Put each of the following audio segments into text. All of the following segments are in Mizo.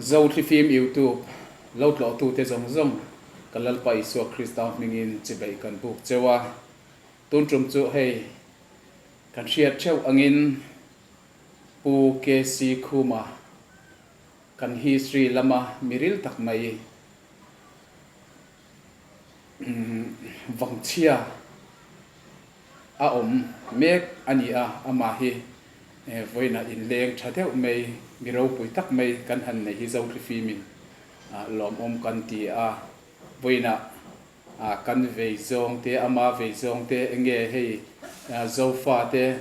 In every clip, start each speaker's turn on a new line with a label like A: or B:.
A: Zothlifim YouTube lo tlawhtute zawng zawng ka Lalpa Isua Krista hmingin chibeih kan buk cheu a. Tun tum chu hei kan hriat theuh angin Pu KC Khuma kan history lama miril tak mai Vangchhia a awm mek a ni a, amah hi vawiinah inleng tha deuh mai, mi ropui tak mai kan han nei hi Zotlifimin lawmawm kan ti a, vawiinah kan vei zawng te, ama vei zawng te, enge hei Zofa te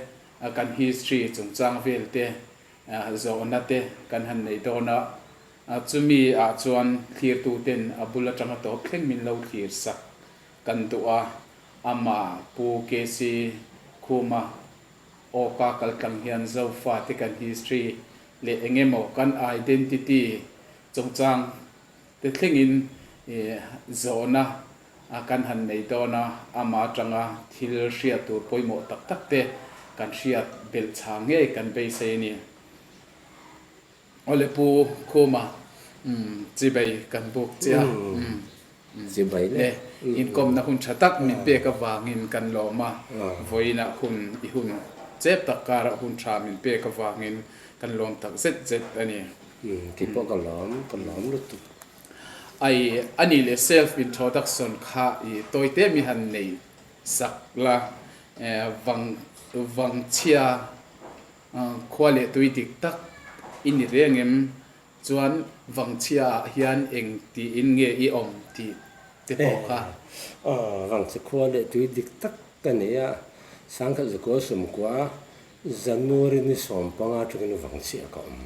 A: kan history chungchang vel te zawhna te kan han nei dawn a, chumi ah chuan thlirtu ten a bul atanga tawp thleng min lo thlir sak kan duh a, amah Pu KC Khuma awka kaltlang hian Zofa te kan history leh eng emaw kan identity chungchang te thlengin zawhna kan han nei dawn a, amah atanga thil hriat tur pawimawh tak tak te kan hriat belh chha ngei kan beisei a ni. Awle Pu Khuma chibei kan buk che a,
B: Chibei le.
A: Inkawmna hun tha tak min pek avangin kan lawm a, vawiinah hun i hun chep tak karah hun tha min pek avangin kan lawm tak zet zet a ni.
B: Kei pawh ka lawm, ka lawm lutuk.
A: Ai, a nih leh self introduction kha i tawite mi han nei sak la, vang vangchhia khua leh tui dik tak i ni reng em? Chuan vangchhia ah hian eng tiin nge i awm tih te pawh kha.
B: Vangchhe khua leh tui dik tak ka nei a, sangkhat zakua sawmkua January ni 15 atangin vangchhia ka awm.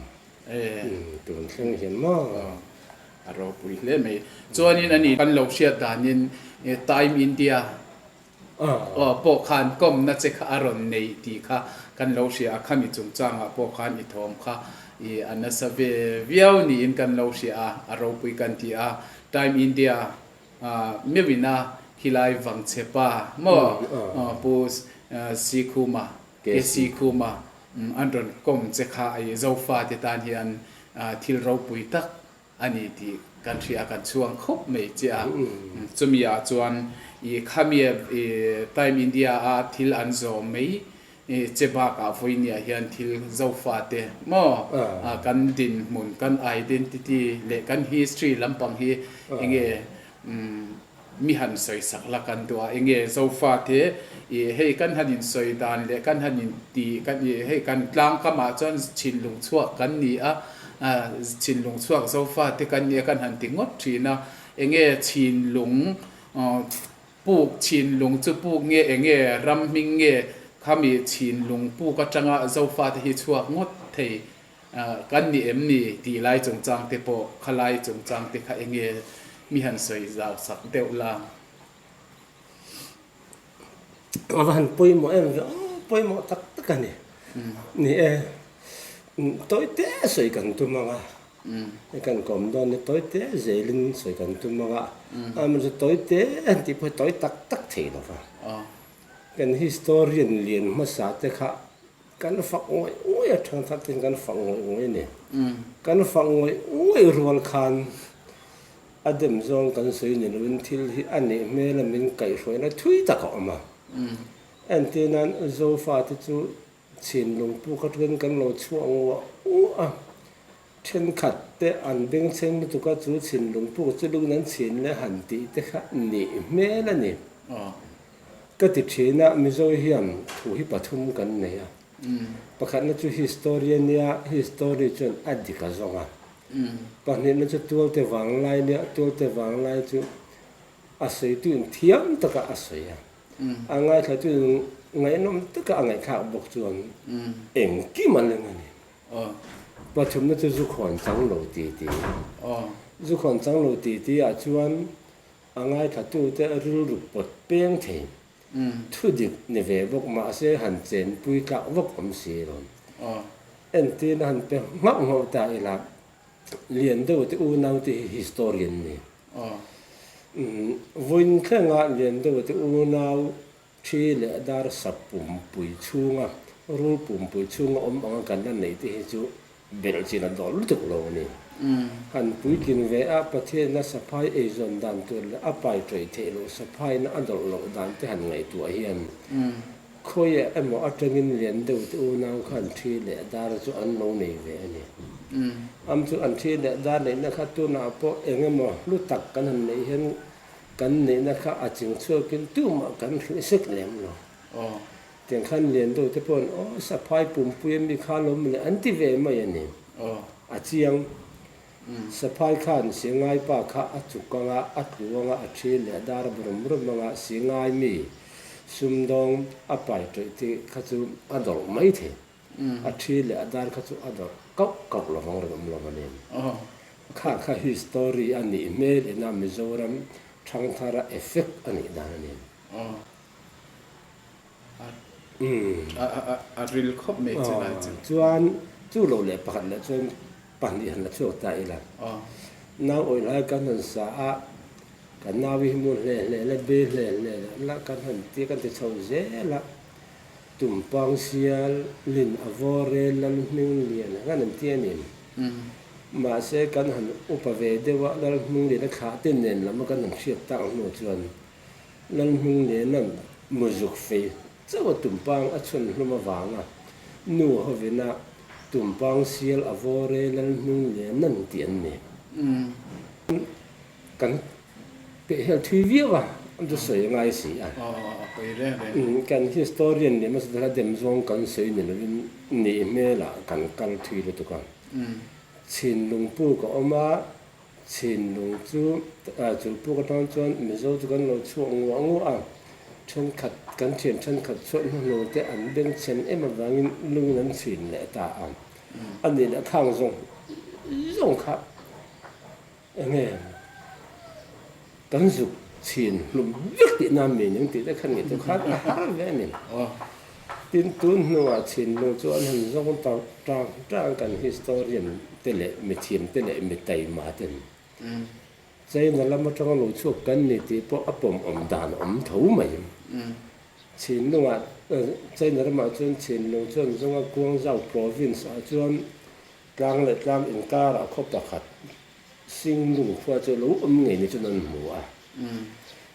B: Tun thleng hian maw?
A: A ropui hle mai. Chuanin ani kan lo hriat danin Time India pawh khan kawmna che kha a rawn nei tih kha kan lo hria a, khami chungchangah pawh khan i thawm kha i a nasa ve viau niin kan lo hria a, a ropui kan ti a. Time India meuhina khilai vangchhe pa maw Pu Sikhuma KC Khuma an rawn kawm che kha i Zofa te tan hian thil ropui tak a ni tih kan hria a, kan chhuang khawp mai che a. Chumi ah chuan i khami i Time India a thil an zawm mai che bakah vawinia hian thil Zofa te maw kan dinhmun, kan identity leh kan history lampang hi enge Mi han sawi sak la kan duh a, enge Zofa te i hei kan han in sawi dan leh kan han in ti kan i hei kan tlang kam ah chuan chhinlung chhuak kan ni a, chhinlung chhuak Zofa te kan ni a kan han ti ngawt thin a, enge chhinlung puk chhinlung chu puk nge enge ram hming nge khami chhinlung puk atanga Zofa te hi chhuak ngawt thei Kan ni em ni tih lai chungchang te pawh khalai chungchang te kha enge mi han sawi zau sak deuh la.
B: A va han pawimawh em ve aw, pawimawh tak tak a ni. Ni e, tawi te sawi kan tum ang a, kan kawm dawn ni tawi te zelin sawi kan tum ang a, amaherawhchu tawi te han tih pawh hi tawi tak tak thei lo va. Kan historian lian hmasa te kha Kan fak ngawih ngawih a thangthar ten kan fak ngawih ngawih a ni. Kan fak ngawih ngawih rual khan a dem zawng kan sawi ni loin thil hi a neih hmel a min kaihhruaina thui tak a awm a. Entir nan Zofate chu chhinlung puk atangin kan lo chhuah nguah nguah a, thenkhat te an bengchheng lutuk a chu chhinlung puk chu lungin an chhin leh han tih te kha nih hmel a ni. Ka ti thin a, Mizo hian thu hi pathum kan nei a. Pakhatna chu history a nia, history chuan a dik a zawng a. Pahnihna chu tualte vanglai nia, tualte vanglai chu a sawitu in thiam taka a sawi a. A ngaithlatu in ngaihnawm taka a ngaihthlak bawk chuan engkim a leng a ni. Pathumna chu zukhawn chang lo ti ti. Zukhawn chang lo ti ti ah chuan A ngaithlatute rilru pawt peng thei. Thu dik ni ve bawk mahse han chenpui tlak vak awm si lo. Entirna han pe nghauh nghauh ta ila, Lian deuh te unau te hi historian ni. Vawiin thlenga Lian deuh te unau thi leh dar sap pumpui chhunga, rul pumpui chhunga awm anga kan la neih te hi chu. Belh chin a dawl lutuk lo a ni. Han puitlin ve a, Pathianna saphai eizawn dan tur leh a pai ṭawih theih loh saphaina a dawlh loh dan te han ngaihtuah hian khawiah emaw aṭangin lian deuh te unau khan ṭhi leh dar chu an lo nei ve a ni. Am chu an ṭhi leh dar neihna kha tunah pawh eng emaw hlu tak kan han neih hian kan neihna kha a ching chhuakin tumah kan hrilh sek lem lo. Tiang khan lian deuh te pawhin aw saphai pumpui a mi kha lawm le an ti ve mai a ni. A chiang. Saphai khan Singai pa kha a chuk anga, a tlu anga, a thi leh a dar a brum rum anga, Singai mi sumdawng a pai tawih te kha chu a dawrh mai thei. A thi leh a dar kha chu a dawrh kauh kauh lovang rawn awm lo a ni. Kha kha hi story a nih hmel ina Mizoram thangthara effect a nih dan a ni.
A: A ril khawp mai chu lai chu.
B: Chuan chu lo leh pakhat leh chuan pahnih han la chhuak ta ila. Nau awih lai kan han sa a, kan nau hi mu hle hle la be hle hle la kan han ti kan ti chho zel a. Tumpang sial lin a vawr e lal hming lian kan han ti a ni. Mahse kan han upa ve deuh a, lal hming lian a thlah te nen lam a kan han hriat tak hnu chuan Lalhming Lena'n muzuk fei chauh a tumpang a chhun hlum avanga nu hovina tumpang sial a vawr e Lalhming Lena'n tih an ni. Kan pehhel thui viau a, an chu sawi a ngai si a. Kan historian leh hmasa dala dem zawng kan sawi ni lovin nih hmelah kan kal thui lutuk a. Chhinlung puk a awm a, Chhinlung chu chu puk atang chuan Mizo chu kan lo chhuak nguah nguah a, thenkhat kan thian thenkhat chuan hnuhnawh te an bengchhen em avangin lungin an chhin leh ta a. A nih leh khang zawng zawng kha enge kan zuk chhin hlum vek tih nan mi ning tih te khan ngaihtuah khan a har ve a ni. Tin, tun hnuah chhinlung chu an han zawng tang tang tang kan historian te leh mithiam te leh mitaima ten China lam atanga lo chhuak kan ni tih pawh a pawm awm dan a awm tho mai. Chhinlungah China ramah chuan chhinlung chuan zawnga Guangzhou province ah chuan tlang leh tlang inkarah khaw pakhat Singlung khua chu lo awm ngei ni chuan an hmu a.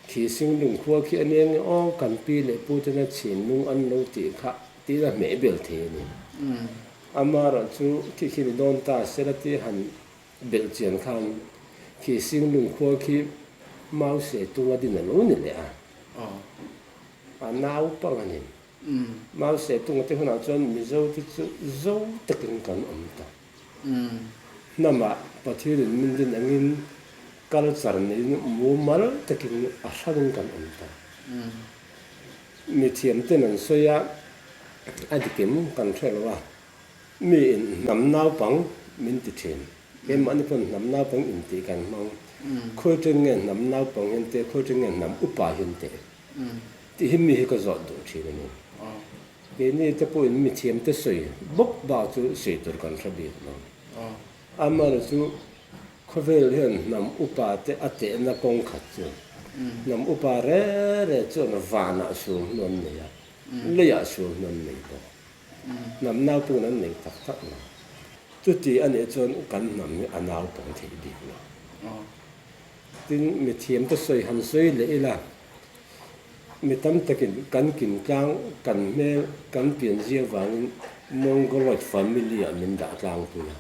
B: Khi Singlung khua khi a nia nge aw, kan pi leh pu tena Chhinlung an lo tih kha tiin a hmeh bel thei a ni. Amaherawh chu khi khi ni dawn ta sela ti han belh chian khan khi Singlung khua khi Mao Zedong a din a lo ni leh a. A naupang a ni. Mao Zedong a tih hunah chuan Mizo te chu zo takin kan awm ta. Hnamah Pathianin min din angin culture neiin mumal takin a hrangin kan awm ta. Mithiam ten an sawi a, a dikim kan hre lo a, miin hnam naupang min ti thin. Keimahni pawn hnam naupang intih kan hmang. Khawi ṭeng nge hnam naupang hian teh, khawi ṭeng nge hnam upa hian teh tih hi mi hi ka zawt duh thin a ni. Keini te pawhin mithiam te sawi bawk bak chu sawi tur kan hre bik lo. Amaherawh chu khawvel hian hnam upa te a tehna kawng khat chu hnam upa re re chuan vanah sual hnu an nei a, leiah sual hnu an nei bawk. Hnam naupangin an nei tak tak lo. Chuti a nih chuan kan hnam hi a naupang theih bik lo. Tin, mithiam te sawi han sawi leh ila, Mi tam takin kan kim tlang, kan hmel, kan pianzia vangin Mongoloid family ah min dah tlangpui a.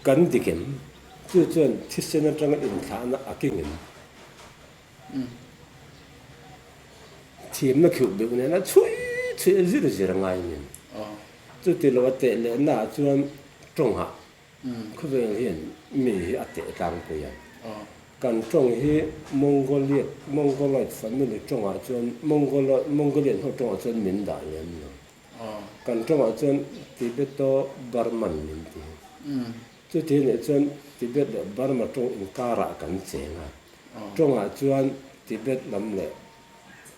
B: Kan dik em? Chu chuan thisen atanga inthlahna a keng em? Thiamna khiuh beuh nena chhui chhui a zir zir a ngai nen. Chuti lo a teh lehna ah chuan tawngah Khawvel hian mi hi a teh tlangpui a. Kan tawng hi Mongolian, Mongoloid family tawngah chuan Mongoloid, Mongolian ho tawngah chuan min dah lem lo. Kan tawngah chuan Tibeto Burman min ti. Chuti nih chuan Tibet leh Burma tawng inkarah kan cheng a. Tawngah chuan Tibet lam leh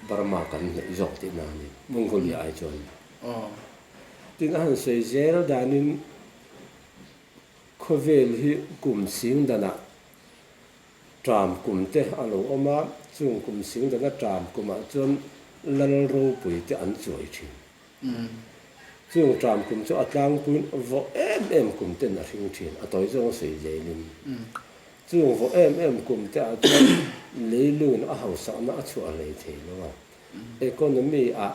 B: Burma kan hnaih zawk tihna a ni, Mongolia ai chuan. Tin a han sawi zel danin Khawvel hi kum sing danah ṭam kum te a lo awm a, chung kum sing dana ṭam kumah chuan lal ropui te an chuai ṭhin. Chung ṭam kum chu a tlangpuiin vawh em em kum ten a hring ṭhin, a tawi zawng sawi zelin. Chung vawh em em kum te ah chuan leilungin a hausakna a chhuah hlei thei lo a. Economy ah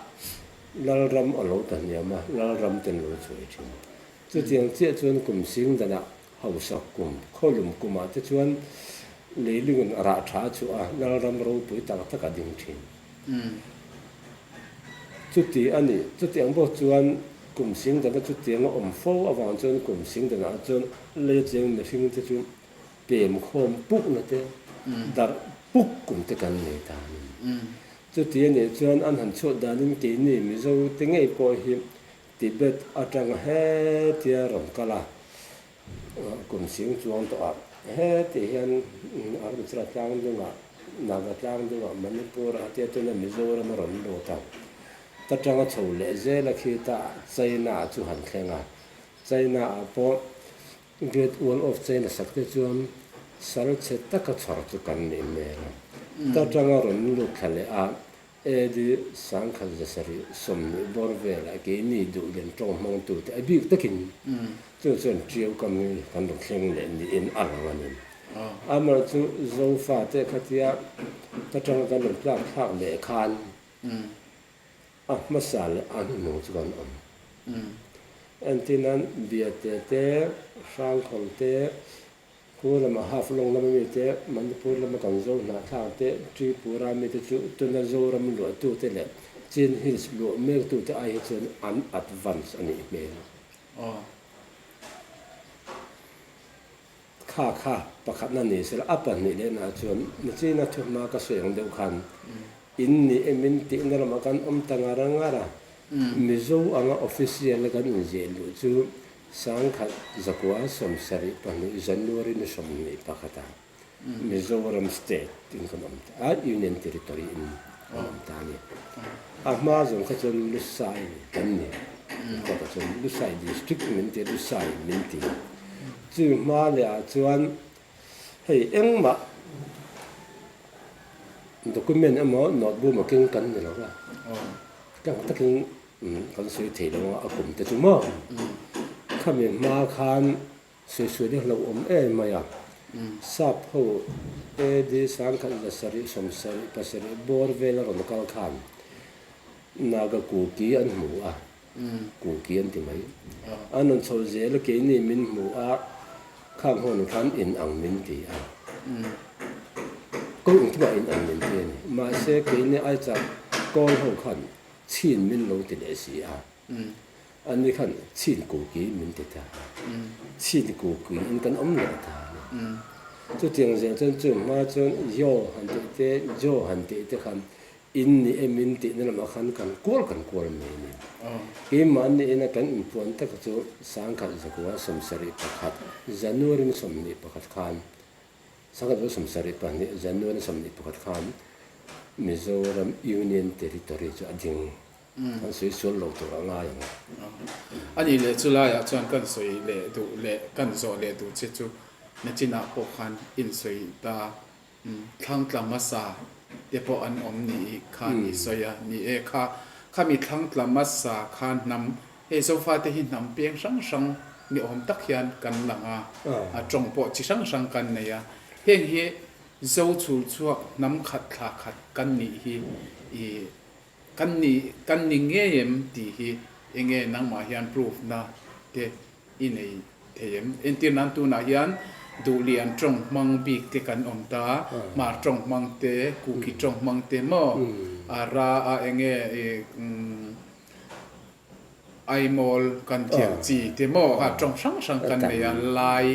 B: lalram a lo ta hniam a, lalram ten lo chhuai ṭhin. Chutiang chiah chuan kum sing danah hausak kum, khawlum kumah te chuan leilungin rah ṭha a chhuah a, lalram ropui tak tak a ding ṭhin. Chuti a ni. Chutiang bawk chuan kum sing dana chutiang a awm fo avang chuan kum sing danah chuan lei cheng mihring te chu pem khawm pukna te, darh puk kum te kan nei ta a ni. Chuti a nih chuan an han chhuah danin keini Mizo te ngei pawh hi Tibet atanga hetia rawn kal a, kum sing chuang tawh ah heti hian Arunachal tlang dungah, Naga tlang dungah, Manipur ah tia tuna Mizoram a rawn lut a, ta tanga chho leh zel a khi ta China ah chu han thleng a, China ah pawh Great Wall of China sak te chuan sal chhe taka chhawr chu kan nih hmel a, ta tanga rawn lut thla leh a AD 1770 bawr velah keini duhlian tawng hmangtute a bik takin chu chuan Ṭiau kam hi kan rawn thleng leh niin a lang a ni. Amaherawhchu chu Zofate khatia ka tanga kan rawn tlak thlak leh khan a hmasa leh a hnuhnung chu kan awm. Entirnan Biate te, Hrangkhawl te, Khu lama Haflong lama mite, Manipur lama kan Zo hnahthlak te, Tripura mite chu tuna Zoram luahtute leh Chin Hills luah mektute ai hi chuan an advance a nih hmel. Kha kha pakhatna ni sela a pahnih lehna chuan Nichina thuhma ka sawi ang deuh khan in ni em in tihna lamah kan awm ta ngar ngar a, Mizo anga official a kan inziah luh chu 1972 January ni 21 ah Mizoram State in kan awm ta a, Union Territory in kan awm ta a ni. A hma zawng kha chuan Lusai kan ni, kawtah chuan Lusai District min ti a, Lusai min ti. Chu hma leh ah chuan hei engmah document emaw notebook emaw keng kan ni lo va, tlang takin Kan sawi thei lo a, a kum te chu maw? Khami hma khan sawi sawi hi hlauh awm em mai a. Sap ho AD 1777 bawr vel a rawn kal khan Naga Kuki an hmu a, Kuki an ti mai. An rawn chho zel a, keini min hmu a, khang ho nen khan in ang min ti a. Kawng engkimah in ang min ti a ni. Mahse keini Aichak Kawl ho khan Chin min lo ti leh si a, ani khan chin kuki min ti ta a, chin kuki in kan awm leh ta a ni. Chutiang zel chuan chu hma chuan Yo han tih te, Jo han tih te khan in ni em in tihna lamah khan kan kual kan kual mai a ni. Keimahni ina kan inpuan taka chu 1971 January ni 21 khan 1972 January 21 khan Mizoram Union Territory chu a ding. Kan sawi sual lo tur a ngai ang.
A: A nih leh chu laiah chuan kan sawi leh duh leh kan zawh leh duh che chu nachinah pawh khan insawi ta thlangtla hmasa te pawh an awm ni khan i sawi a ni e. Kha khami thlangtla hmasa khan hnam Hei Zofate hi hnam peng hrang hrang ni awm tak hian kan lang a, a tawng pawh chi hrang hrang kan nei a. Heng hi Zo chhul chhuak hnam khat thla khat kan nih hi i kan ni kan ni ngei em tih hi enge nangmah hian proof na te i nei thei em? Entir nan tunah hian Duhlian tawng hmang bik te kan awm ta, Hmar tawng hmang te, Kuki tawng hmang te maw a ra a enge i Aimawl kan thiam chi te maw kha tawng hrang hrang kan nei a, Lai,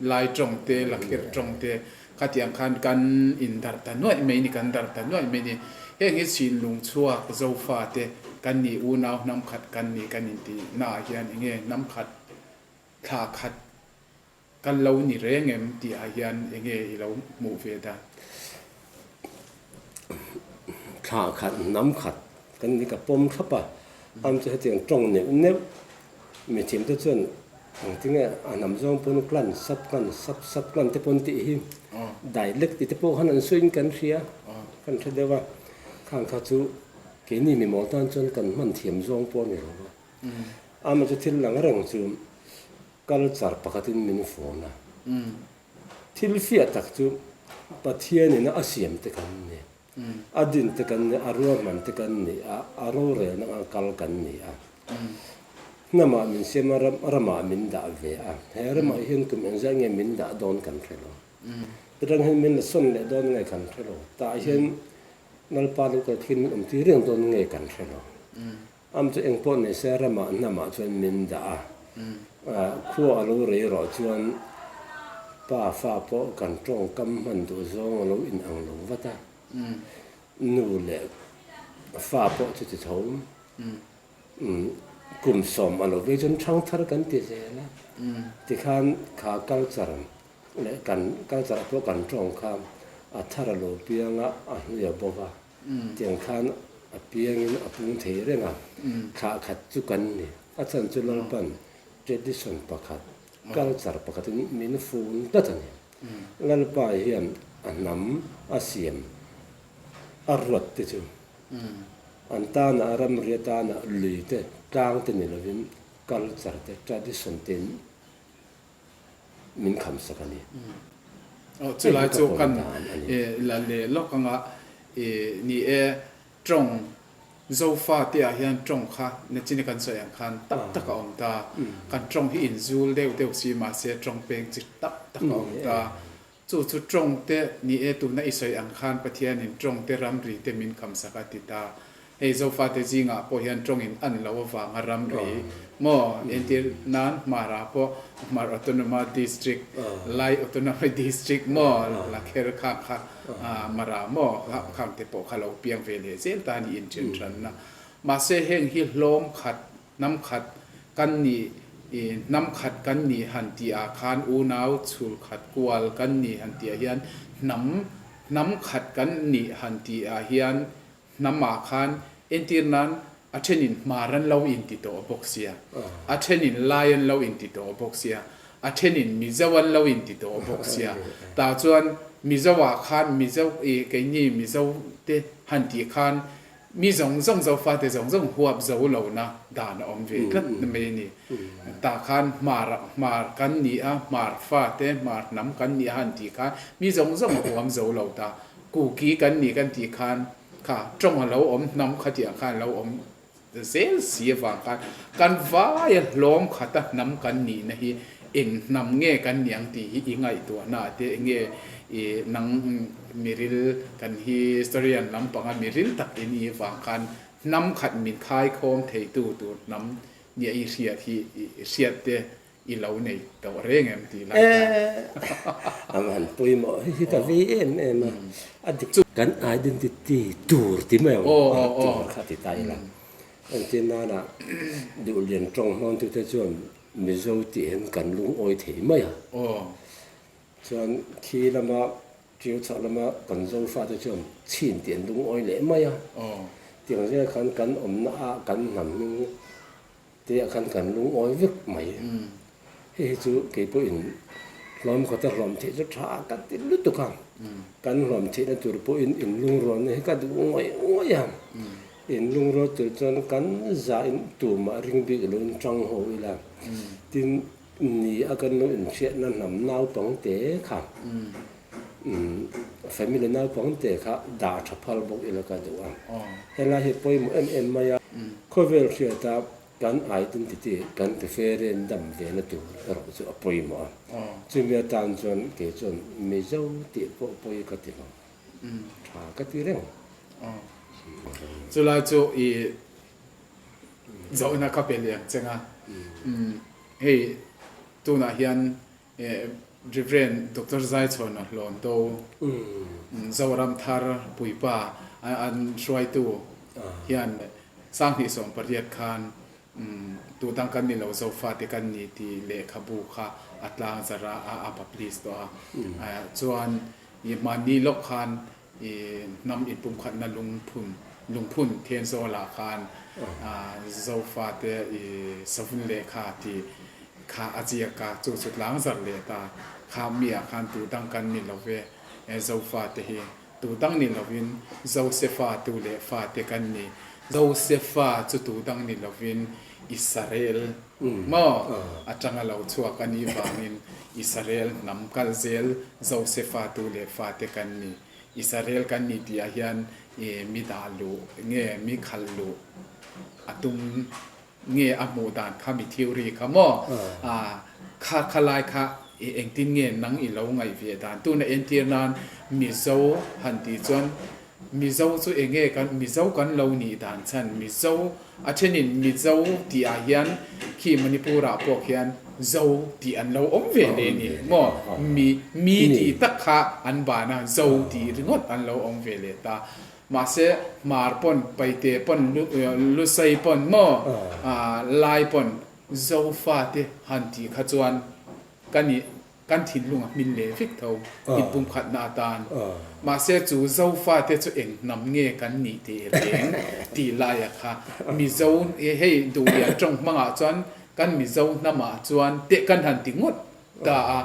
A: Lai tawng te, Lakhir tawng te khatiang khan kan indarh ta nuaih mai ni, kan darh ta nuaih mai ni. Heng hi Chinlung chhuak Zofa te kan ni, unau hnam khat kan ni kan intih naah hian enge hnam khat, thla khat Kan lo ni reng em tih ah hian enge i lo hmuh ve dan?
B: Thla khat, hnam khat kan ni ka pawm thlap a, am chu hetiang tawng neuh neuh mithiam te chuan engtinge a hnam zawng pawn clan, sub clan, sub sub clan te pawn tih hi dialect tih te pawh khan an sawiin kan hria, kan hre deuh a, khang kha chu keini mimawl tan chuan kan hman thiam zawng pawh a ni lo va. Amah chu thil lang reng chu culture pakhatin min fun a. Thil fiah tak chu Pathianin a siam te kan ni. A din te kan ni, a ruahman te kan ni a, a rorelna anga kal kan ni a. Hnamah min siam a, ramah min dah ve a. He ramah hian kum engzah nge min dah dawn kan hre lo. Chutang hian min la sawn leh dawn nge kan hre lo. Tah hian Lalpa lo kal thin min awm tir reng dawn nge kan hre lo. Am chu engpawh nei se ramah hnamah chuan min dah a. Khua a lo rei rawh chuan pa fa pawh kan tawngkam hman duh zawng a lo inang lo vat a. Nu leh fa pawh chu ti tho. Kum sawm a lo vei chuan thangthar kan ti zel a. Tikhan kha culture leh kan culture ah pawh kan tawng kha a thar a lo piang a, a hlui a bawk a. Tiang khan a piangin a pung thei reng a, thlah khat chu kan ni. A chhan chu Lalpan tradition pakhat, culture pakhatin min fun tlat a ni. Lalpa hian a hnam a siam a ruat te chu an tana ramri atana lui te, tlang te ni lovin culture te, tradition tein min kham sak a ni.
A: Aw chulai chu kan la leh lawk anga ni e tawng Zofa te ah hian tawng kha nachina kan sawi ang khan tak tak a awm ta. Kan tawng hi inzul deuh deuh si mahse tawng peng chi tak tak a awm ta. Chu chu tawng te ni e tuna i sawi ang khan Pathianin tawng te ramri te min kham sak a ti ta. Hei Zofate zingah pawh hian tawngin an lo avanga ramri maw entir nan Hmara pawh Hmar Autonomous District, Lai Autonomous District maw Lakher khang kha Mara maw khang te pawh kha lo piang ve leh zel ta a ni inthen thanna. Mahse heng hi hlawm khat, hnam khat kan nih hnam khat kan nih han tih ah khan unau chhul khat kual kan nih han tih ah hian hnam hnam khat kan nih han tih ah hian Hnam ah khan entir nan a then in hmar an lo in ti tawh bawk sia, a then in lai an lo in ti tawh bawk sia, a then in Mizo an lo in ti tawh bawk sia. Tah chuan Mizo ah khan Mizo i keini Mizo te han tih khan mi zawng zawng Zofate zawng zawng huap zo lo na dan a awm ve tlat mai a ni. Tah khan hmar hmar kan ni a, hmar fate hmar hnam kan ni a han tih khan mi zawng zawng a huam zo lo ta. Kuki kan ni kan tih khan kha tawng a lo awm hnam kha tih ang khan a lo awm zel si avang khan kan vaia hlawm khata hnam kan nihna hi eng hnam nge kan ni ang tih hi i ngaihtuahna ah te enge i nang miril kan historian lampanga miril tak i nih avang khan hnam khat min khaikhawm theitu tur hnam nia i hriat hi i hriat te I lo nei tawh reng em tih lai ta.
B: A han pawimawh hi hi ka vei em em a, a dik chu. Kan identity tur ti mai ang tur kha ti ta ila. Entir nana Duhlian tawng hmangtute chuan Mizo tih hian kan lungawi thei mai a. Chuan khi lama Ṭiau chhah lama kan Zofate chuan chhin tih an lungawi leh mai a. Tiang zel khan kan awmna ah kan hnam hming Tih ah khan kan lungawi vek mai. Hei hi chu kei pawhin hlawm khawta hlawm theih chu tha ka ti lutuk a. Kan hlawm theihna tur pawhin in lungrualna hi ka duh ngawih ngawih a. In lungrual tur chuan kan zahin tumah ring bik loin tang ho ila. Tin, ni a kan lo inhriatna hnam naupang te kha, family naupang te kha dah tha phal bawk ila ka duh a. Helai hi pawimawh em em mai a, khawvel hriata kan identity kan preference dam ve na tur erawh chu a pawimawh a. Chumi atan chuan kei chuan Mizo tih pawh pawi ka ti lo, tha ka ti reng.
A: Chulai chu i zawhna ka pe leh ang cheng a, hei tunah hian Rev. Doctor Zaichhawna Hlawnto, Zoram Thar Puipa an hruaitu hian 2018 khan tu dang kan ni lo Zofate kan ni tih lehkhabu kha a tlang zarh a, a publish tawh a. Chuan hmanni lawk khan hnam inpumkhatna lungphun lungphun Thenzawlah khan Zofate savun lehkha tih kha a ziak a, chu chu tlang zarh leh ta. Kha mi ah khan tu dang kan ni lo ve, Zofate hi tu dang ni lovin Josefa tu leh fate kan ni. Josefa chu tu dang ni lovin Israel maw atanga lo chhuak a nih vangin Israel hnam kal zel Josefa tu leh fate kan ni. Israel kan ni tih ah hian mi dah luh nge mi khal luh a tum nge a hmuh dan kha mi theory kha maw kha khalai kha engtin nge nang i lo ngaih ve dan tuna entir nan Mizo han tih chuan Mizo chu enge kan Mizo kan lo nih dan chhan Mizo a thenin Mizo tih ah hian khi Manipur ah pawh khian Zo tih an lo awm ve leh ni maw mi mi tih tak kha an ban a Zo tih ringawt an lo awm ve leh ta mahse Hmar pawn Paite pawn Lusei pawn maw Lai pawn Zofa te han tih kha chuan ka nih Kan thinlung a hmin leh vek tho inpumkhatna atan. Mahse chu Zofate chu eng hnam nge kan nih tih reng tih laia kha Mizo hei Duhlian tawng hmangah chuan kan Mizo hnamah chuan teh kan han ti ngawt ta a.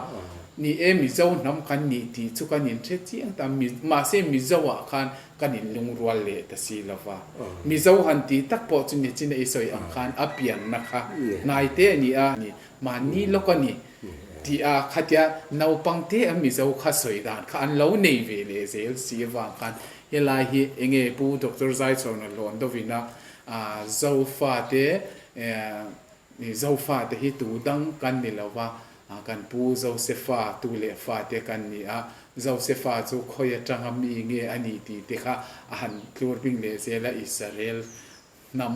A: Ni e Mizo hnam kan nih tih chu kan inhre chiang ta mahse Mizo ah khan kan inlungrual leh ta si lova. Mizo han ti tak pawh chu nichin a i sawi ang khan a pianna kha hnaite a ni a, mahni lawk a ni. Tih a khatia naupang te a Mizo kha sawi dan kha an lo nei ve leh zel si avang khan helai hi enge Pu Doctor Zaichhawna hlawn dawvin a Zofa te Zofa te hi tu dang kan ni lova kan Pu Josefa tu leh fa te kan ni a, Josefa chu khawi atanga mi nge a nih tih te kha a han tlur bing leh zel a Israel hnam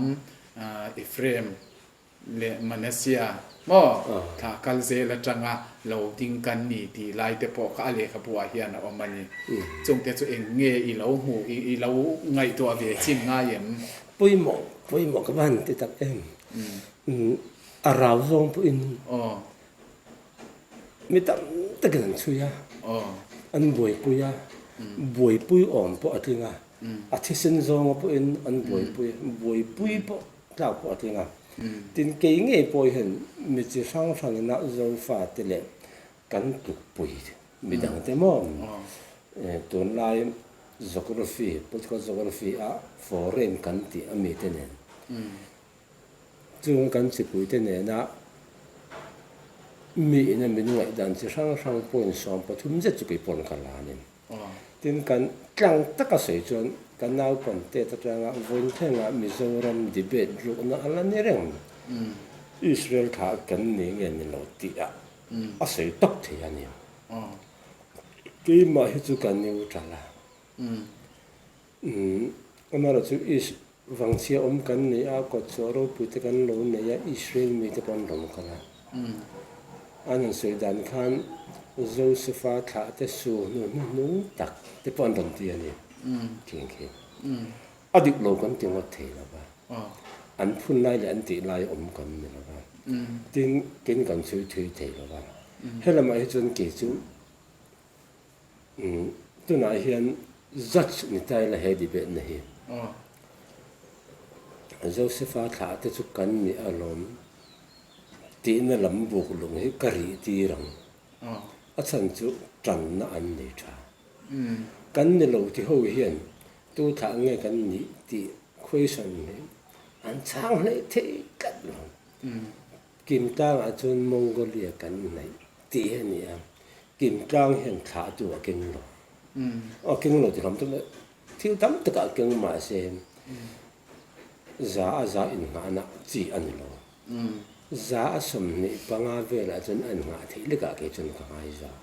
A: Ephraim leh Manasseh maw thla kal zel atanga lo ding kan ni tih lai te pawh kha a lehkhabu ah hian a awm a ni. Chungte chu eng nge i lo hmuh i lo ngaihtuah ve chin ngai em?
B: Pawimawh pawimawh ka va han ti tak em. A rau zawng pawhin mi tam takin an chhui a, an buaipui a, buaipui awm pawh a tling a, a thisen zawnga pawhin an buaipui a, buaipui pawh Tlak pawh a tling a. Tin, kei ngei pawh hian mi chi hrang hrangin a Zofate leh kan tlukpui midangte maw tunlai geography, political geography a foreign kan tih a mite nen chung kan chipuite nena mi ina min ngaihdan chi hrang hrang point 13 zet chu kei pawn ka la a ni. Tin, kan tlang taka sawi chuan ka naupangte atanga vawiin thlengah Mizoram debate rukna a la ni reng. Israel thlah kan ni nge ni lo tih ah a sawi tawp thei a ni. Keimah hi chu ka neutral a. Amaherawhchu chu Is Vangchhia awm kan ni a, kawtchhuah ropui te kan lo nei a, Israel mite pawh an rawn kal a. An han sawi dan khan Josefa thlah te su hnu hnuhnung tak te pawh an rawn ti a ni thin khi. A dik lo kan ti ngawt thei lo va, an phun lai leh an tih lai awm kan ni lo va, tin, tin kan chhui thui thei lo va. Helamah hi chuan kei chu Tunah hian judge ni ta ila he debate na hi. Josepha thlah te chu kan ni alawm tihna lam buk lung hi ka rih tir ang. A chhan chu tanna an nei tha. Kan ni lo ti ho hian tu thlah nge kan nih tih question hi an chhang hleih thei tlat lo. Kimtlangah chuan Mongolia kan hnaih tih hi a ni a, Kimtlang hian thlah chu a keng lo. A keng lo ti hlawm chu thil tam takah a keng mahse za a za innghahna chi a ni lo. Za a 25 velah chuan a innghah theih lekah kei chuan ka ngai zawk.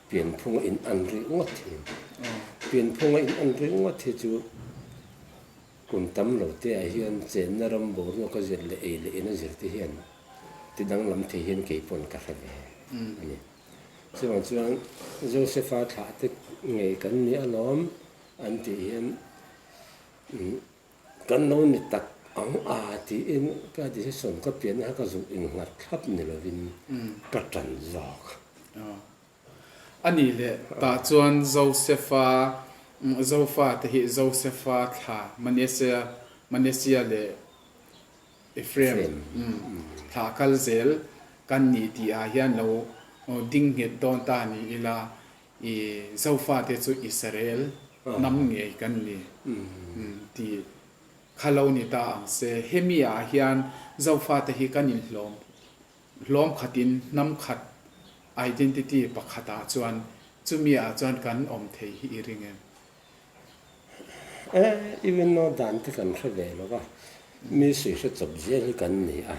B: Pianphunga in an rih ngawt hi. Pianphunga in an rih ngawt hi chu Kum tam lo te ah hian chenna ram boruak a zir leh ei leh in a zir te hian ti danglam thei hian kei pawn ka hre ve a ni. Chuvang chuan Josepha thlah te ngei kan ni alawm an tih hian kan lo ni tak ang a tiin ka decision ka pianna kha ka zuk innghat thlap ni lovin ka tan zawk.
A: A nih leh tah chuan Josefa, Zofa te hi Josefa thla Manasseh, Manasseh leh Ephraim thla kal zel kan ni tih ah hian lo ding nghet dawn ta ni ila, i Zofa te chu Israel. hnam ngei kan ni tih kha lo ni ta ang se. Hemi ah hian Zofate hi kan inhlawm hlawm khatin hnam khat identity pakhat ah chuan chumi ah chuan kan awm thei hi i ring em?
B: E, even though dan te kan hre ve lo va, mi sui hre chawp zel hi kan ni a.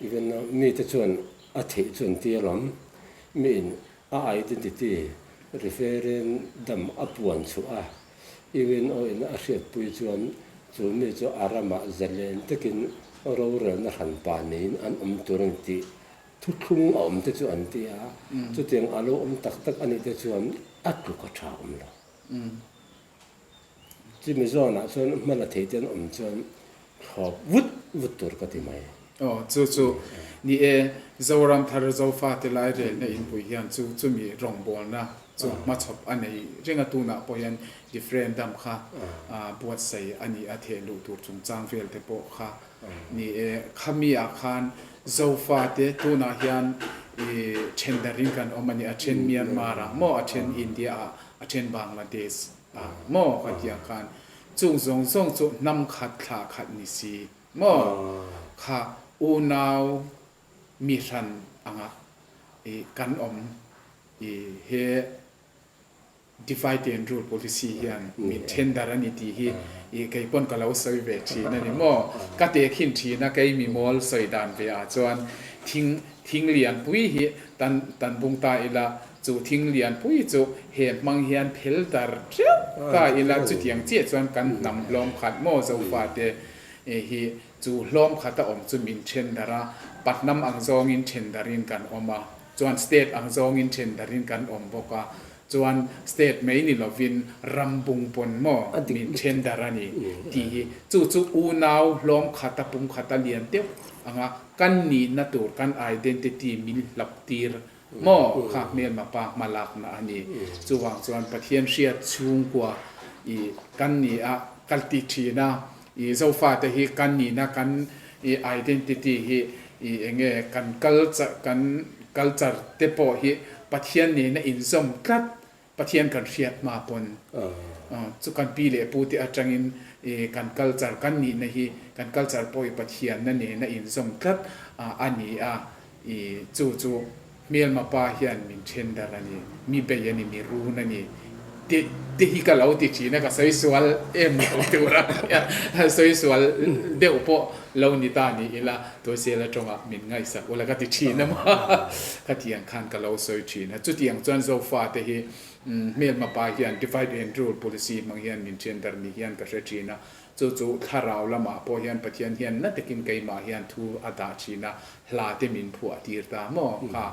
B: Even though mi te chuan a theih chu an ti alawm, mi in a identity referendum a puan chhuah a, UNO in a hriatpui chuan chu mi chu a ramah zalen takin rorelna hranpa neiin an awm tur a ni tih Thuthlung a awm te chu an ti a, chutiang a lo awm tak tak a nih te chuan a tluk a tha awm lo. Chumi zawnah chuan hma la thei te an awm chuan thlawp vut vut tur ka ti mai.
A: Aw, chu chu ni e, Zoram thar Zofate lairelna inpui hian chu chumi rawngbawlna chu hmachhawp a nei reng a, tunah pawh hian referendum kha buatsaih a ni a, thehluh tur chungchang vel te pawh kha Ni e, khami ah khan Zofate tunah hian i then darin kan awm a ni, a then Myanmar ah maw, a then India ah, a then Bangladesh ah maw ka tih ang khan chung zawng zawng chu hnam khat thlah khat ni si maw kha unau mi hran anga i kan awm i he Divide and rule policy hian min then dar a ni tih hi i kei pawn ka lo sawi ve thin a ni maw? Ka tehkhin thin a, kei mi mawl sawi dan ve ah chuan thing thing lian pui hi tan tan bung ta ila, chu thing lian pui chu he hmang hian phel dar teuh ta ila, chutiang chiah chuan kan hnam hlawm khat maw Zofate hi chu hlawm khat a awm chu min then dar a, pahnam ang zawngin then darin kan awm a. Chuan state ang zawngin then darin kan awm bawk a, chuan state mai ni lovin ram bung pawn maw min then dar a ni tih hi chu chu unau hlawm khata pum khata lian deuh anga kan nihna tur kan identity min hlap tir maw kha hmelma pa hma lakna a ni. Chuvang chuan Pathian hriat chhungkua i kan ni a ka ti thin a, I Zofate hi kan nihna kan i identity hi i enge kan culture kan culture te pawh hi Pathian nena inzawm tlat Pathian kan hriat hma pawn chu kan pi leh pu te atangin i kan culture kan nihna hi kan culture pawh hi Pathianna nena inzawm tlat a ni a i chu chu Hmelma pa hian min then dar a ni, mi bei a ni, mi run a ni tih te hi ka lo ti thin a, ka sawi sual em lo tur a nia, sawi sual deuh pawh lo ni ta ni ila Tuaisel atawngah min ngaihsak ula ka ti thin a maw khatiang khan ka lo sawi thin a, chutiang chuan Zofa te hi hmelma pa hian divide and rule policy hmang hian min then dar ni hian ka hre thin a, Chu chu thlarau lamah pawh hian Pathian hian na takin keimah hian thu a dah thin a, hla te min phuah tir ta maw? Kha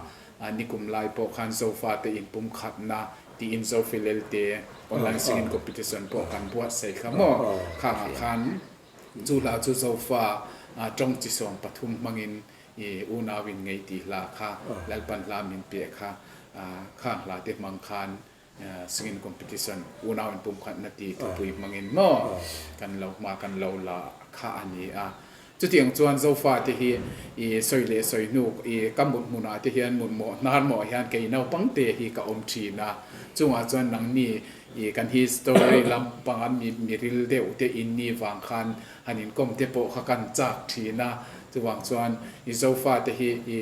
A: nikum lai pawh khan Zofa te inpumkhatna tiin Zofilel te online singing competition pawh kan buatsaih kha maw? Khangah khan chu hla chu Zofa tawng chi 13 hmangin i unau in ngei tih hla kha Lalpan hla min peh kha khang hla te hmang khan Singing competition unau in pumkhatna tih thupui hmangin maw kan lo hma kan lo la kha a ni a. Chutiang chuan Zofa te hi i sawi leh sawi hnu i ka mut hmunah te hian mut mawh hnar mawh hian kei naupang te hi ka awm thin a. Chungah chuan nangni i kan history lampanga mi miril deuh te in ni vang khan han inkawm te pawh kha kan chak thin a. Chuvang chuan i Zofa te hi i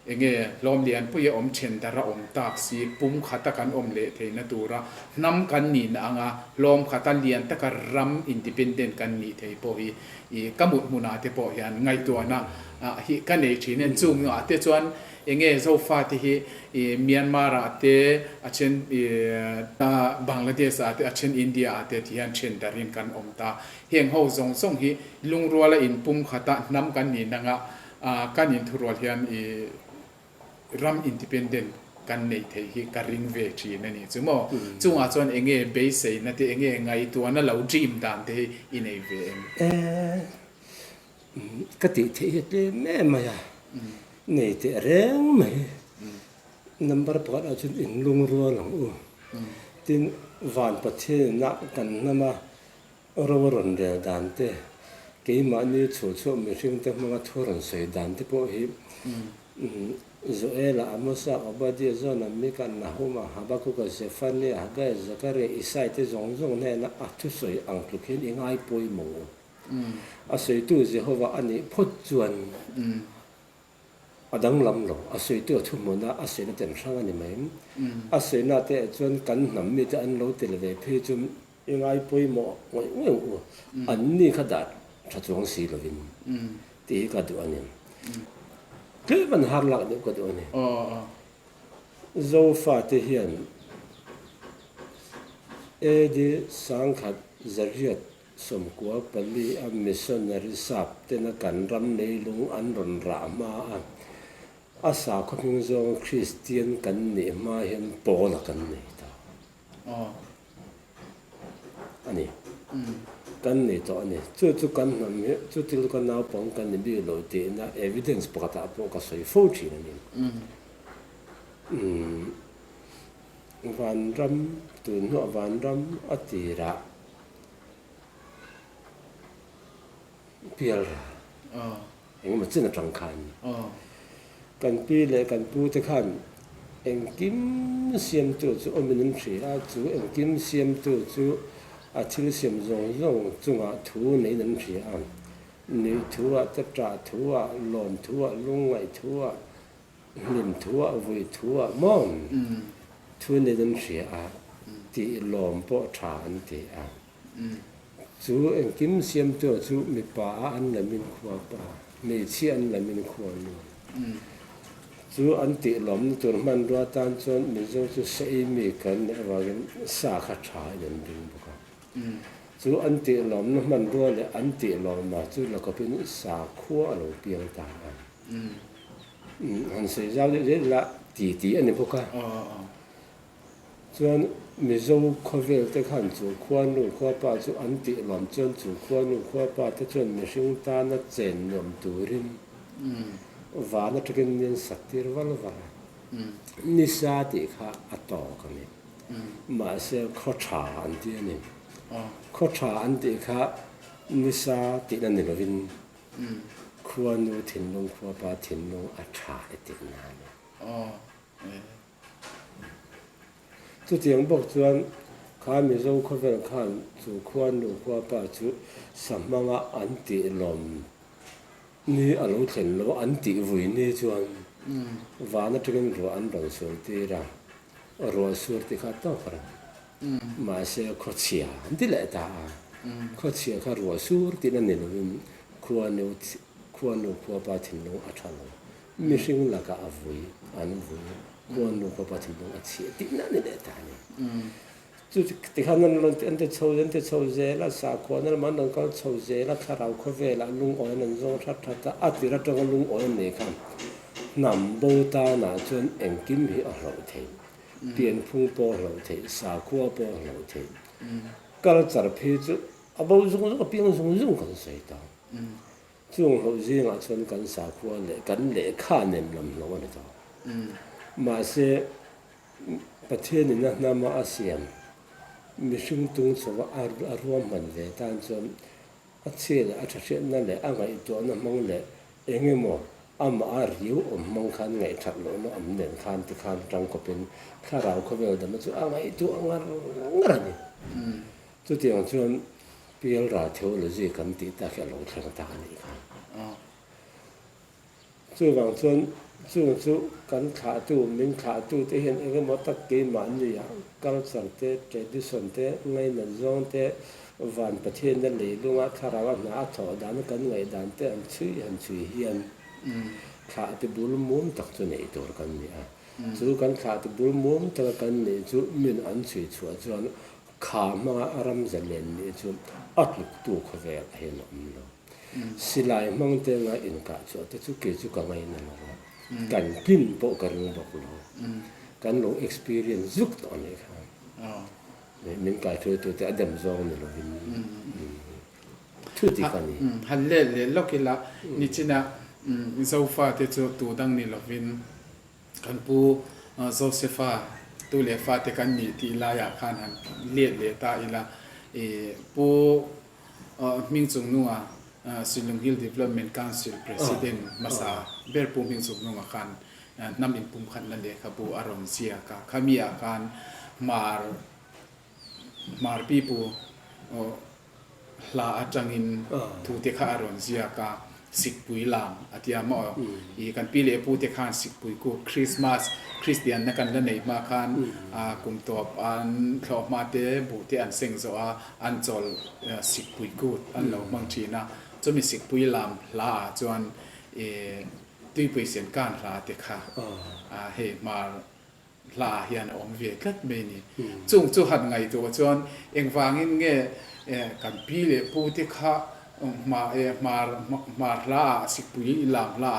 A: Enge hlawm lianpui a awm then dar a awm tak si, pum khata kan awm leh theihna tura hnam kan nihna anga hlawm khata lian taka ram independent kan nih thei pawh hi i ka mut hmunah te pawh hian ngaihtuahna hi ka nei thin a. Chungah te chuan enge Zofate hi i Myanmar ah te a then i Bangladesh ah te a then India ah te ti hian then darin kan awm ta. Heng ho zawng zawng hi lungruala inpum khata hnam kan nihna anga Kan inthurual hian i ram independent kan neih theih hi ka ring ve thin a nih chu maw? Chungah chuan enge beiseina te, enge ngaihtuahna lo dream dan te hi i nei ve em?
B: Eh, ka tih theih hi tlem em mai a, nei teh reng mai. Number pakhat ah chuan inlungrual ang u. Tin, Van Pathian inah kan hnam a, Ro a rawn rel dan te, keimahni chhuhchhuah mihringte hmanga thu rawn sawi dan te pawh hi Joela, Amosa, Obadia, Jona, Mika, Nahuma, Habakuka, Zefania, Hagaia, Zakaria, Isai te zawng zawng hnena a thusawi ang tluk hian i ngai pawimawh u. A sawitu Jehova a nih phawt chuan a danglam lo. A sawitu a thuhmuna a sawina ten hrang a ni mai. A sawina te chuan kan hnam mite an lo tel ve phei chu I ngai pawimawh ngawih ngawih u, an ni kha dah tha chuang si lovin tih hi ka duh a ni. Tlem an har lak deuh ka duh a ni. Zofate hian AD 1994 a missionary sap tena kan ram leilung an rawn rah hma a, a sakhaw hming zawng Kristian kan nih hma hian Paula kan nei ta. A ni. Kan nei tawh a ni. Chu chu kan hnam hi, chu thil ka naupang kan ni bik lo tihna evidence pakhatah pawh ka sawi fo thin a ni. Vanram, tun hnuah vanram a tirah pial ral engemaw chin atang khan kan pi leh kan pu te khan engkim siamtu chu awmin an hria a, chu engkim siamtu chu a thil siam zawng zawng chungah thu neiin an hria a, nuih thu ah te, ṭah thu ah, lawm thu ah, lungngaih thu ah, hlim thu ah, vui thu ah maw thu neiin an hria a, tih lawm pawh ṭha an ti a. Chu engkim siamtu chu mipa a an lamin khua pa, hmeichhia an lamin khua nu. Chu an tih lawmna tur hmanrua tan chuan Mizo chu sei mi kan nih avangin sa kha tha in an ring bawk a. Chu an tih lawmna hmanrua leh an tih lawma chu la kawpin sakhua a lo piang ta a. Han sawi zau deuh zel ila ti ti a ni bawk a. Chuan Mizo khawvel te khan chu khuanu khuapa chu an tih lawm chuan chu khuanu khuapa te chuan mihring tana chen nuam turin van atangin ni an sak tir val val a. Nisa tih kha a tawk a ni. Mahse khaw tha an ti a ni. Khaw tha an tih kha nisa tihna ni lovin khuanu thinlung khuapa thinlung a tha e tihna a ni. Chutiang bawk chuan kha Mizo khawvel khan chu khua nu khua pa chu sa hmanga an tih lawm ni a lo thlen lo an tih vui ni chuan van atangin ruah an rawn sur tir a, ruah sur ti kha tawk reng. Mahse khawchhia an ti leh ta a, khawchhia kha ruah sur tihna ni lovin khua nu khua nu khua pa thinlung a tha lo. Mihring lakah a vui, an vui, khuanu khawpa thinlung a chhiah tihna a ni leh ta a ni. Chu tikhan an rawn an ti chho an ti chho zel a, sakhuana lamah an rawn kal chho zel a, thlarau khawvelah lungawi an rawn zawng that that a, a tir atanga lungawi an nei khan hnam bo tanah chuan engkim hi a hlauh theih, pianphung pawh a hlauh theih, sakhua pawh a hlauh theih. Culture phei chu a bo zung zung a piang zung zung kan sawi ta. Chung hlauh zingah chuan kan sakhua leh kan lehkha nen lam hlauh a ni tawh. Mahse, Pathianin a hnama a siam mihring tung chho a a ruahman ve tan chuan a chhia leh a tha hriatna leh a ngaihtuahna hmang leh eng emaw amah a riu awm hmang khan ngaihthat lohna awm nen khan tikhan tangkawpin thlarau khawvel dama chu a ngaihtuah ngar ngar a ni. Chutiang chuan Pialra theology kan tih tak hi a lo thleng tak a nih kha. Chuvang chuan chung chu kan thlahtu, min thlahtu te hian eng emaw tak keimahni ah culture te, tradition te, ngainat zawng te, van Pathianna leilunga thlarau a hna a thawh dan kan ngaihdan te an chhui han chhui hian thlahtu bul mum tak chu neih tur kan ni a. Chu kan thlahtu bul mum taka kan neih chu min an chhui chhuah chuan Kha hmanga a ram zalen nih chu a tluktu khawvel a hian a awm lo. Silai hmang te anga inkah chhuah te chu kei chu ka ngaina lo a, kan tlin pawh ka ring bawk lo. Kan lo experience zuk tawh a nih kha. Min kaihruaitu te a dem zawng ni lovin thu dik a ni.
A: Han let leh lawk ila nichina Zofa te chu tu dang ni lovin Kan pu Josepha tu leh fate kan nih tih laiah khan han let leh ta ila, i pu Hmingchungnunga Shillong Hill Development Council President hmasa ber Pu Hming Chuknunga khan hnam inpumkhatna lehkhabu a rawn ziak a. Khami ah khan Hmar Hmar pipu hla atangin thute kha a rawn ziak a, Sikpui lam a tia maw? I kan pi leh pute khan Sikpui ku Krismas, Kristianna kan la neih hma khan kum tawp an thlawh hma te buh te an seng zawh a, an chawl Sikpui kut an lo hmang thin a. Chumi Sikpui lam hla ah chuan i Tuipui Senkan hla te kha hei Hmar Hla ah hian a awm ve tlat mai a ni. Chung chu han ngaihtuah chuan engvangin nge kan pi leh pu te kha hmar hmar hla ah Sikpui lam hla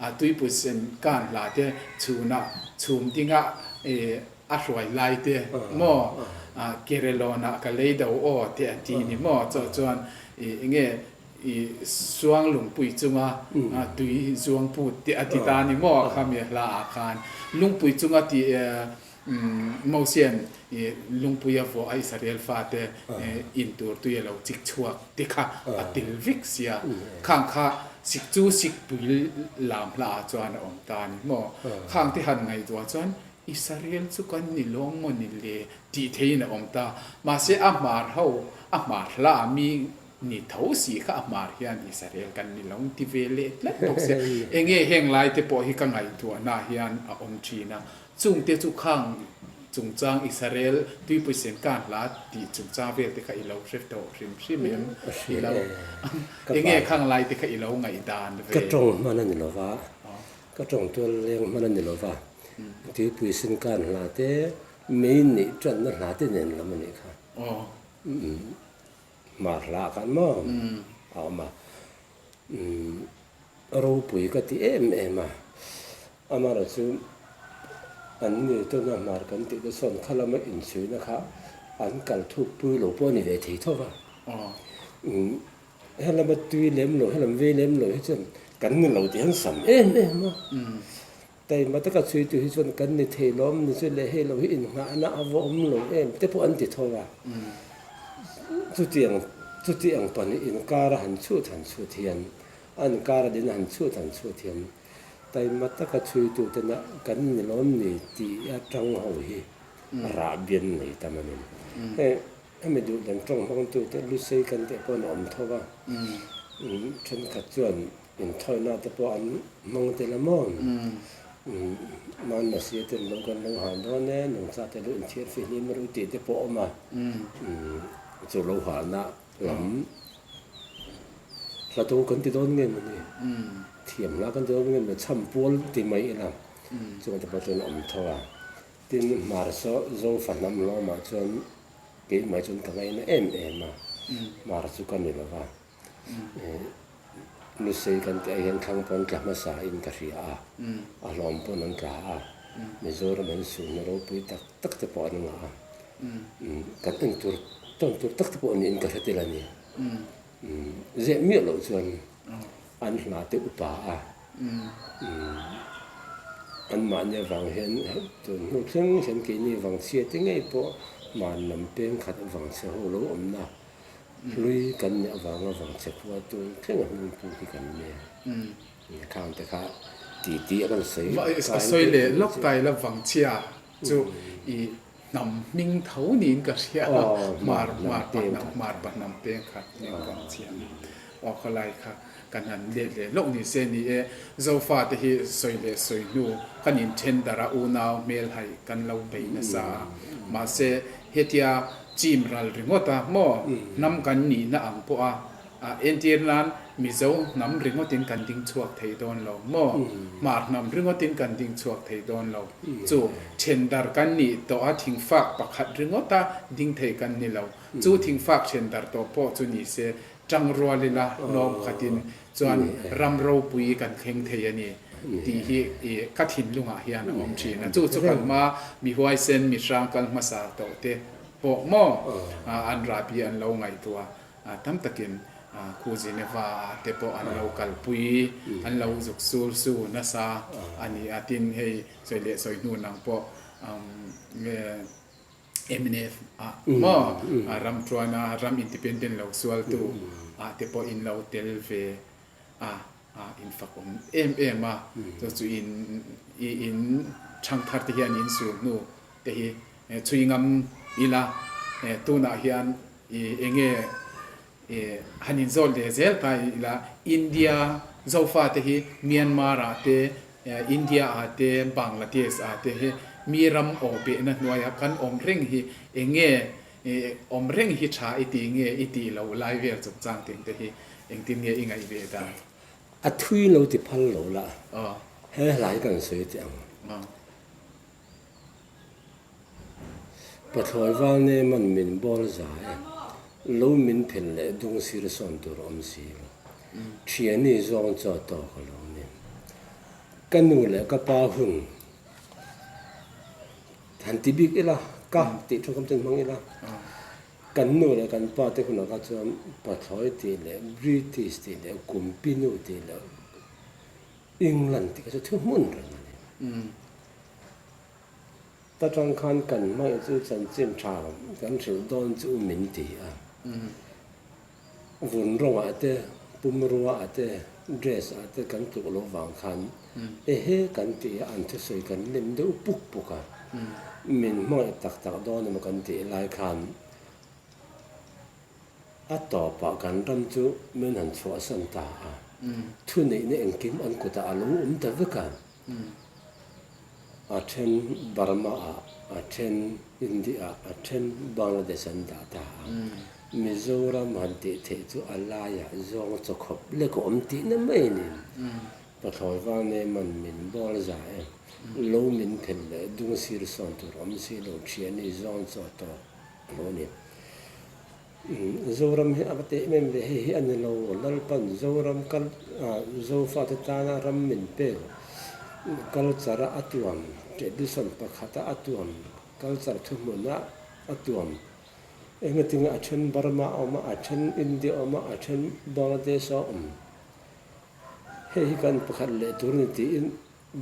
A: ah Tuipui sen kan hla te chhunah chhum dingah a hruai lai te maw Kerelawnah ka lei do aw te a ti ni maw chawh chuan enge I suang lungpui chunga tui zuang put tih a ti ta a ni maw? Khami hla ah khan lungpui chunga tih Mosian i lungpui a vuah a Israel fate in tur tui a lo chik chhuak ti kha a tel vek sia. Khang kha sik chu sikpui lam hla ah chuan a awm ta a ni maw? Khang te han ngaihtuah chuan Israel chu kan ni lawng maw ni le tih theiin a awm ta. Mahse a hmar ho a hmar hla ah mi Ni tho si kha a hmar hian Israel kan ni lo ti ve leh tlat bawk sia. Enge heng lai te pawh hi ka ngaihtuahna hian a awm thin a. Chung te chu khang chungchang Israel tuipui sen kan hla tih chungchang vel te kha i lo hre tawh hrim hrim em? I lo enge khang lai te kha i lo ngaihdan ve?
B: Ka tawng hman a ni lo va, ka tawng tual leng hman a ni lo va. Tuipui sen kan hla te mei neih tanna hla te nen lam a nih kha. Hmar hla ah khan maw a awm a, ropui ka ti em em a, amaherawh chu an ni tuna hmar kan tih te sawn kha lama inchhuina kha an kal thuk pui lo pawh a ni ve thei tho va, helama tui lem lo helam vei lem lo hi chuan kan ni lo tih an sam em em a. Taima taka chhuitu hi chuan kan ni thei lawm ni chu leh hei lo hi innghahna a va awm lo em te pawh an ti tho a. Chutiang chuti ang pahnih inkara han chhut han chhut hian a inkara dina han chhut han chhut hian taima taka chhuitu tena kan ni lawm ni tih atang ho hi rah bian nei tam a ni. Hei hemi duh dan tawng hmangtu te lusei kan tih pawh an awm tho a. Thenkhat chuan Inthawina te pawh an hmang tel a maw? Hmanna sia ten lo kan lo hal dawn e, nungcha te lu inthiar fihlim ru tih te pawh a awm a. Chu lo halna lam hla do kan ti dawn nge mawni? Thiam hla kan ti dawn nge mawni? Chham pual ti mai ila chung te pawh chuan a awm tho a. Tin, Hmar saw Zofa hnam hlawmah chuan keimah chuan ka ngaina em em a, Hmar chu ka ni lo va. Lusei kan tih ah hian thlang pawn tla hmasa in ka hria a, a hlawm pawn an tla a, Mizoram an suhna ropui tak tak te pawh an ngah a, kan en tur tawn tur tak te pawh niin ka hre tel a ni. Zeh miah loh chuan an hla te upa a, anmahni avang hian tun hnu thleng hian keini vangchhia te ngei pawh hman lam peng khat vangchhe ho lo awmna Hlui kan nih avanga vangchhe khua tun thleng a hming pu hi kan nia. Khang te kha ti ti a kan sawi
A: A sawi leh lawk ta ila vangchhia chu i hnam hming tho niin ka hria a, hmar hmar pa hnam hmar pa hnam peng khat hming vangchhia aw khawlai kha kan han let leh lawk ni se ni e. Zofa te hi sawi leh sawi hnu kan inthen darh a unau hmelhaih kan lo bei nasa a, mahse hetia Chim ral ringawt a maw? Hnam kan nihna ang pawh a, a entir nan Mizo hnam ringawtin kan ding chhuak thei dawn lo maw? Hmar hnam ringawtin kan ding chhuak thei dawn lo. Chu thendar kan nih tawh a thingfak pakhat ringawta ding thei kan ni lo. Chu thingfak thendar tawh pawh chu ni se tangrual ila hnawm khatin chuan ram ropui kan thleng thei a ni tih hi ka thinlungah hian a awm thin a. Chu chu kal hma mi huaisen mi hrang kal hmasa tawh te pawh maw an rahbi an lo ngaihtuah tam takin khu Geneva ah te pawh an lo kalpui an lo zuk sur su nasa a ni a. Tin hei sawi leh sawi hnu nang pawh nge. Mnf ah maw ram tuana ram independent lo sualtu ah te pawh in lo tel ve a, in fak awm em em a, chu chu in in thangthar te hian in sur hnu te hi chhui ngam ila tunah hian enge han inzawt leh zel ta ila India Zofa te hi Myanmar ah te India ah te Bangladesh ah te hi mi ram aw behna hnuaia kan awm reng hi enge awm reng hi tha i tih nge i tih loh lai vel chungchang ting te hi engtin nge i ngaih ve dan?
B: A thui lo ti phal lo la, he hla hi kan sawi teh ang. Pathlawi val ne man min bawl za e, lo min phel leh dung sir sawn tur awm si lo. Thiani zawng chaw tawk a lo ni. Ka nu leh ka pa hun han ti bik ila, ka tih tawngkam chuan hmang ila, kan nu leh kan pa te hunah kha chuan pathlawi tih leh British tih leh Kumpinu tih leh England tih kha chu thu hmun reng a ni. Ta tang khan kan hmangaih chu chanchin tha kan hrilh dawn chu min ti a. Vun rawngah te, pumrua ah te, dress ah te kan tluk loh vang khan ehe kan ti a, an thusawi kan lem deuh puk puk a. Min hmangaih tak tak dawn emaw kan tih lai khan A tawpah kan ram chu min han chhuahsan ta a, thuneihna engkim an kutah a lo awm ta vek a. A then Burma ah, a then India ah, a then Bangladesh an dah ta a. Mizoram han tih theih chu a laiah zawng chaw khawp lek a awm tihna mai a ni. Pathlawi vang nei man min bawl za e, lo min phelh leh dung sir sawn tur awm si lo thiani zawng chaw tawk a lo ni. Zoram hi a va teh em em ve, hei hi a ni lo, Lalpan Zoram kal Zofate tana ram min pek culture a a tuam, tradition pakhata a tuam, culture thuhmuna a tuam, engatinge a then Burma a awm a, a then India a awm a, a then Bangladesh a awm, hei hi kan pakhat leh tur a ni tiin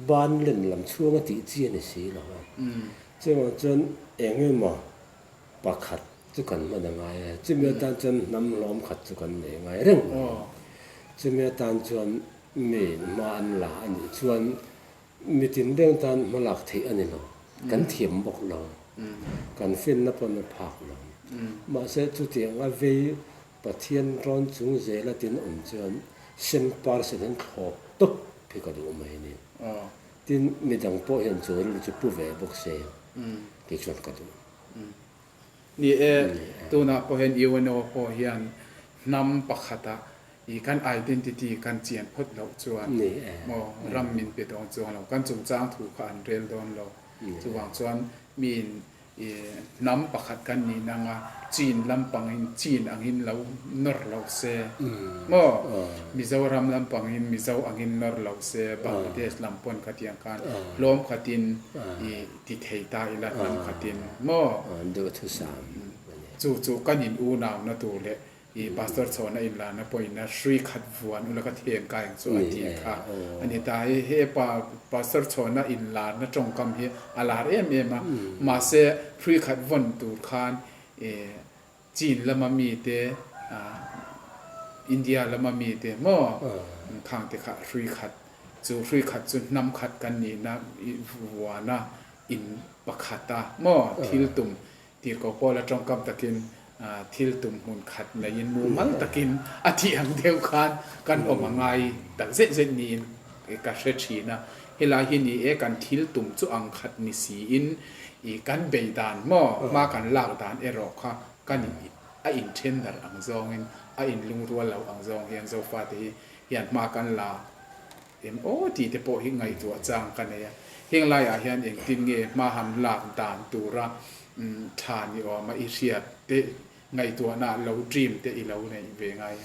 B: ban len lam chhunga tih chi a ni si lo a, chuvang chuan engemaw Pakhat chu kan hman a ngai a, chumi atan chuan hnam hlawm khat chu kan nei ngai reng mai a. Chumi atan chuan mi hma an la a nih chuan mi tinreng tan hma lak theih a ni lo, kan thiam bawk lo, kan finna pawn a phak lo. Mahse chutiang a vei Pathian rawn chung zela tin awm chuan sem parsen hian thlawp tawp hi ka duh mai a ni. Tin, midang pawh hian chu rilru chu pu ve bawk se kei chuan ka duh.
A: Ni e, tunah pawh hian UNO pawh hian hnam pakhata i kan identity kan chian phawt loh chuan maw ram min pe dawn chuang lo, kan chungchang thu kha an rel dawn lo. Chuvang chuan miin i hnam pakhat kan nih nanga Chin lampangin Chin angin lo nawr lo se maw, Mizoram lampangin Mizo angin nawr lo se, Bangladesh lam pawn khatiang khan hlawm khatin i ti thei ta ila hnam khatin maw?
B: Duhthusam a ni.
A: Chu chu kan in unauna tur leh i Pastor Chhawna inlarna pawhin a hrui khat vuan ula ka thian kai ang chu a ti kha a ni ta. Hei he pa Pastor Chhawna inlarna tawngkam hi a lar em em a, mahse hrui khat vawn tur khan i Chin lama mite India lama mite maw khang te kha hrui khat chu hrui khat chu hnam khat kan nihna vuana in pakhat a maw thil tum tirhkoh Paula tawngkam takin thil tum hmun khat neiin mumal takin a tih ang deuh khan kan awm a ngai tak zet zet niin ka hre thin a. Helai hi ni e kan thil tum chu ang khat ni siin i kan bei dan maw hma kan lak dan erawh kha kan a inthen darh ang zawngin a inlungrual lo ang zawng hian Zofate hi hian hma kan la em aw tih te pawh hi ngaihtuah chang ka nei a. Heng laiah hian engtin nge hma han lak dan tura tha ni awma i hriat te ngaihtuahna lo dream te i lo neih ve ngai em?